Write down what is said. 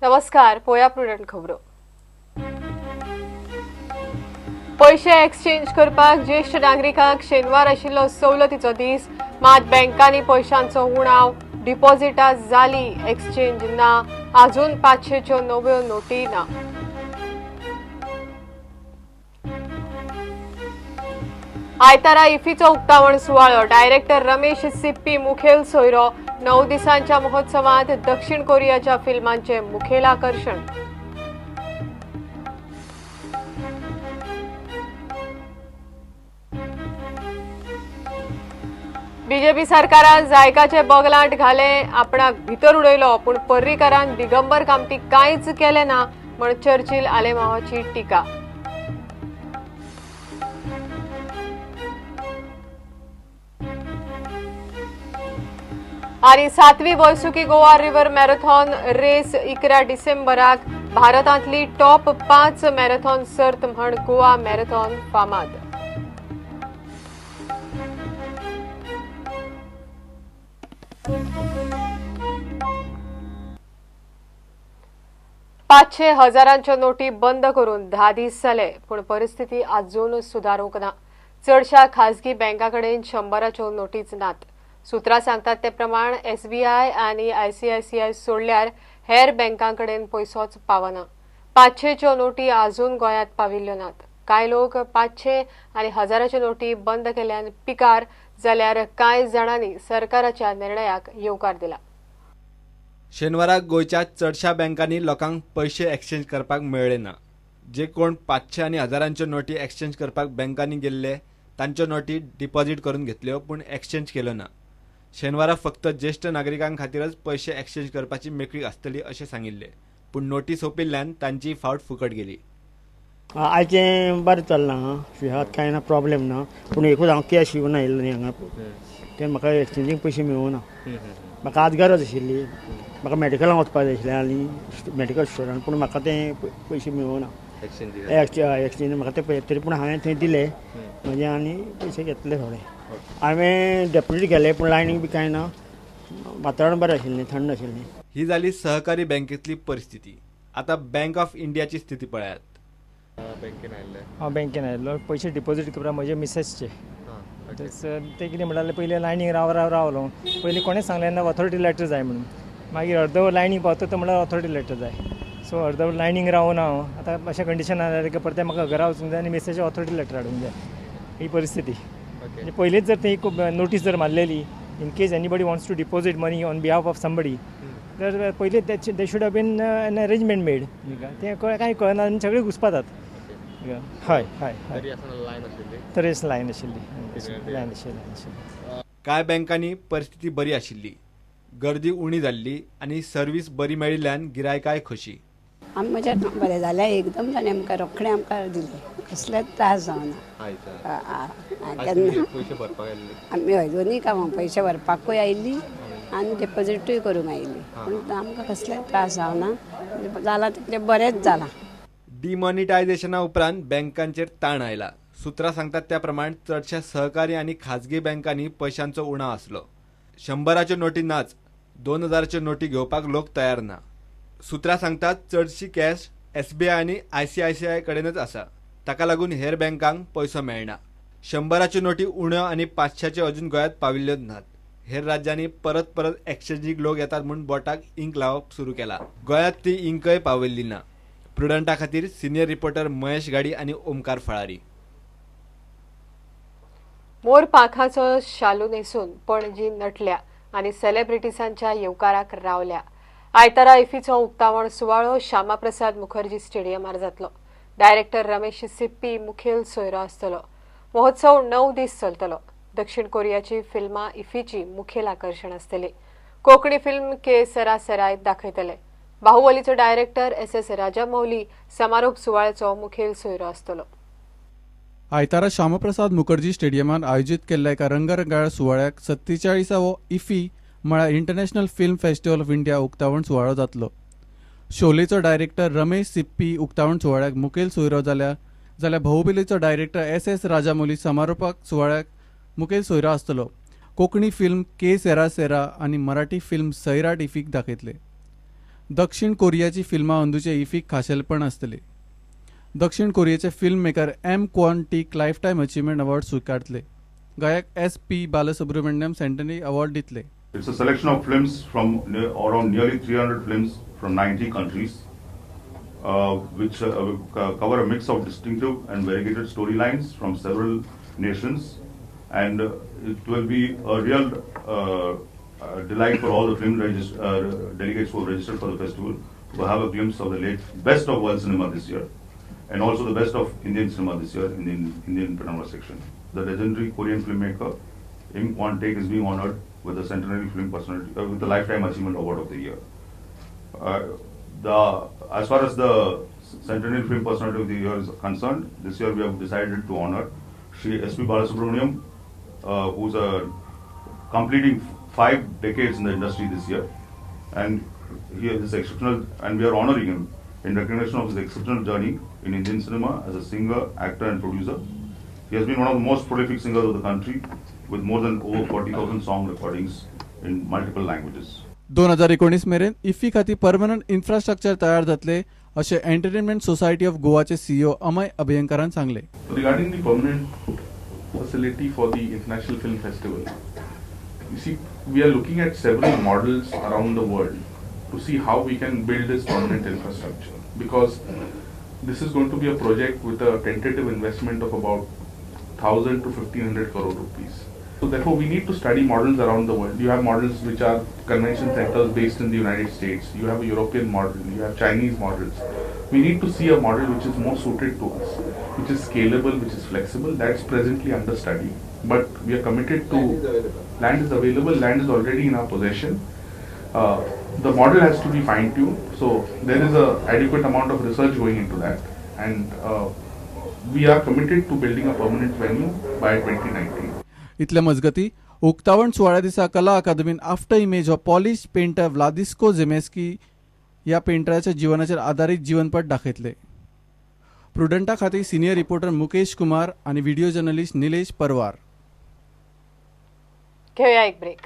नमस्कार, पोया प्रुडंट खबरो. पैशे एक्सचेंज करपाक ज्येष्ठ नागरिकांक शेनवार आशिल्लो सवलतीचो दीस, मात बँकांनी पैशांचो उणाव, डिपॉझिटां जाली एक्सचेंज ना, अजून 500च्यो नव्यो नोटी ना. आयतारा इफीचो उक्तावण सुवाळो, डायरेक्टर रमेश सिप्पी मुखेल सोयरो. 9 दिसांच्या महोत्सवात दक्षिण कोरियाच्या फिल्मांचे मुखेल आकर्षण. बीजेपी सरकारान जायकाचे बगलांट घाले, आपणाक भितर उडयलो, पूण पर्रीकारान दिगंबर कामती कांयच केलें ना म्हण चर्चिल आलेमावाची टिका. आनी 7वी वर्सुकी गोवा रिव्हर मॅरेथॉन रेस 11 डिसेंबराक भारतांतली टॉप 5 मॅरेथॉन सर्त म्हण गोवा मॅरेथॉन फामाद. पाचशे हजारांच्यो नोटी बंद करून 10 दीस जाले, पूण परिस्थिती अजून सुदारूंक ना. चडशा खासगी बँकां कडेन 100च्यो नोटीच नात. सूत्रां सांगतात ते प्रमाण एसबीआय आनी आयसीआयसीआय सोडल्यार हेर बँकां कडेन पयसोच पावना. 500च्यो नोटी अजून गोंयांत पाविल्ल्यो नात. कांय लोक 500 आनी 1000च्यो नोटी बंद केल्यान पिकार जाल्यार कांय जाणांनी सरकाराच्या निर्णयाक येवकार दिला. शेनवाराक गोंयच्या चडशा बँकांनी लोकांक पयशे एक्सचेंज करपाक मेळ्ळे ना. जे कोण 500 आनी 1000च्यो नोटी एक्सचेंज करपाक बँकांनी गेल्ले तांच्यो नोटी डिपॉझिट करून घेतल्यो, पूण एक्सचेंज केल्यो ना. शेनवारा फक्त ज्येष्ठ नागरिकां खातीरच पयशे एक्सचेंज करपाची मेकळीक आसतली अशें सांगिल्लें, पूण नोटी सोंपिल्ल्यान तांची फावट फुकट गेली. आयचें बरें चल्लां, फिहात कांय ना, प्रॉब्लेम ना, पूण एकूच हांव कॅश येवन आयिल्लो न्ही हांगा, तें म्हाका एक्सचेंजीक पयशे मेळूना. म्हाका आज गरज आशिल्ली, म्हाका मेडिकलान वचपाक जाय आशिल्लें आनी मेडिकल स्टोरान, पूण म्हाका तें पयशे मेळूना एक्सचेंज. म्हाका ते तरी पूण हांवें थंय दिले म्हजे आनी पयशे घेतले थोडे. हांवें डेपोजीट केले, पूण लायनीक बी कांय ना, वातावरण बरें आशिल्लें, थंड आशिल्लें. ही जाली सहकारी बँकेतली परिस्थिती. आतां बँक ऑफ इंडियाची स्थिती पळयात. हांव बँकेन आयिल्लो पयशे डिपोजीट करपाक म्हजे मिसेसचे. ते कितें म्हणटाले, पयलीं लायनीक राव राव रावलो, पयलीं कोणें सांगलें ना ऑथॉरिटी लेटर जाय म्हणून. मागीर अर्दवर लायनीक पावता तो म्हणल्यार ऑथॉरिटी लेटर जाय. सो अर्दवर लायनीक रावून हांव आतां अशें कंडिशन जालें की परतें म्हाका घरा वचूंक जाय आनी मिसेसचे ऑथॉरिटी लेटर हाडूंक जाय. ही परिस्थिती. पयलींच जर ती नोटीस जर मारलेली in case anybody wants to deposit money on behalf of somebody, तर पयलीं they should have been an arrangement made. तें कांय कळना आनी सगळीं घुसपातात. हय हय हय, तरी आसतना लायन आशिल्ली, लायन आशिल्ली. कांय बँकांनी परिस्थिती बरी आशिल्ली, गर्दी उणी जाल्ली आनी सर्वीस बरी मेळिल्ल्यान गिरायकाय खोशी. आमी म्हज्या बरें जालें एकदम, ताणें आमकां रोखडें आमकां दिलें, कसलेच त्रास जावना. केन्ना आमी हय दोनूय कामां, पयशे भरपाकूय आयिल्ली आनी डिपोजिटूय करूंक आयिल्ली, पूण आमकां कसलेच त्रास जावना, जालां तितलें बरेंच जालां. डिमॉनिटायझेशना उपरांत बँकांचेर ताण आयला. सूत्रां सांगतात त्या प्रमाण चडशा सहकारी आनी खाजगी बँकांनी पयशांचो उणाव आसलो. 100च्यो नोटी नाच, 2000च्यो नोटी घेवपाक लोक तयार ना. सूत्रां सांगतात चडशी कॅश एसबीआय आनी आयसीआयसीआय कडेनच आसा, ताका लागून हेर बँकांक पयसो मेळना. 100च्यो नोटी उण्यो आनी 500च्यो अजून गोंयांत पाविल्ल्योच नात. हेर राज्यांनी परत परत एक्सचेंजीक लोक येतात म्हूण बोटाक इंक लावप सुरू केला. गोंयांत ती इंकय पाविल्ली ना. प्रुडंटा खातीर सिनियर रिपोर्टर महेश गाडी आनी ओमकार फळारी. मोर पाखाचो शालू न्हेसून पणजी नटल्या आनी सेलेब्रिटीसांच्या येवकाराक रावल्या. आयतारा इफीचो उक्तावण सुवाळो श्यामाप्रसाद मुखर्जी स्टेडियमार जातलो. डायरेक्टर रमेश सिप्पी मुखेल सोयरो आसतलो. महोत्सव 9 दीस चलतलो. दक्षिण कोरियाची फिल्मां इफीची मुखेल आकर्षण आसतली. कोंकणी फिल्म के सरा सराय दाखयतले. बाहुबलीचो डायरेक्टर एस.एस. राजामौली समारोप सुवाळ्याचो मुखेल सोयरो आसतलो. आयतारा श्यामाप्रसाद मुखर्जी स्टेडियमान आयोजीत केल्ल्या एका रंगरंगाळ सुवाळ्याक 47वो इफी म्हळ्यार international film festival of India उक्तावण सुवाळो जातलो. शोलेचो डायरेक्टर रमेश सिप्पी उक्तावण सुवाळ्याक मुखेल सोयरो जाल्यार बाहुबलीचो डायरेक्टर एस.एस. राजामौली समारोपाक सुवाळ्याक मुखेल सोयरो आसतलो. कोंकणी फिल्म के सेरा सेरा आनी मराठी फिल्म सैराट इफीक दाखयतले. दक्षिण कोरियाची फिल्मां अंदूचे इफीक खाशेलपण आसतली. दक्षिण कोरियेचे film maker M Kwon Taek lifetime achievement award स्विकारतले. गायक S P Balasubrahmanyam centenary award दितले. It's a selection of films from around nearly 300 films from 90 countries, which cover a mix of distinctive and variegated storylines from several nations, and it will be a real delight for all the film delegates who have registered for the festival to have a glimpse of the best of world cinema this year, and also the best of Indian cinema this year in the Indian Panorama section. The legendary Korean filmmaker Im Kwon Taek is being honored with the Centenary Film Personality, with the Lifetime Achievement Award of the year. As far as the Centenary Film Personality of the Year is concerned, this year we have decided to honor Shri S.P. Balasubramaniam, who's completing 5 decades in the industry this year, and he is exceptional, and we are honoring him in recognition of his exceptional journey in Indian cinema as a singer, actor, and producer. He has been one of the most prolific singers of the country, with more than over 40,000 song recordings in multiple languages. 2019 मेरेन IFFI खातीर permanent infrastructure तयार जातले अशें entertainment society of गोवाचे CEO Amay अभयंकरान सांगले. Regarding the permanent facility for the International Film Festival, you see, we are looking at several models around the world to see how we can build this permanent infrastructure, because this is going to be a project with a tentative investment of about 1,000 to 1,500 crore rupees. So therefore we need to study models around the world. You have models which are convention centers based in the United States, you have a European model, you have Chinese models. We need to see a model which is more suited to us, which is scalable, which is flexible. That's presently under study. But we are committed to... Land is available, land is already in our possession. The model has to be fine-tuned, so there is a adequate amount of research going into that, and we are committed to building a permanent venue by 2019. इतले मजगती उक्तावण सुवाळ्या दिसा कला अकादमीन after image हो polish painter व्लादिस्को झेमेस्की ह्या पेंटराच्या जीवनाचेर आदारीत जीवनपट दाखयतले. प्रुडंटा खातीर सिनियर रिपोर्टर मुकेश कुमार आनी व्हिडिओ जर्नलिस्ट निलेश परवार. घेऊया एक ब्रेक.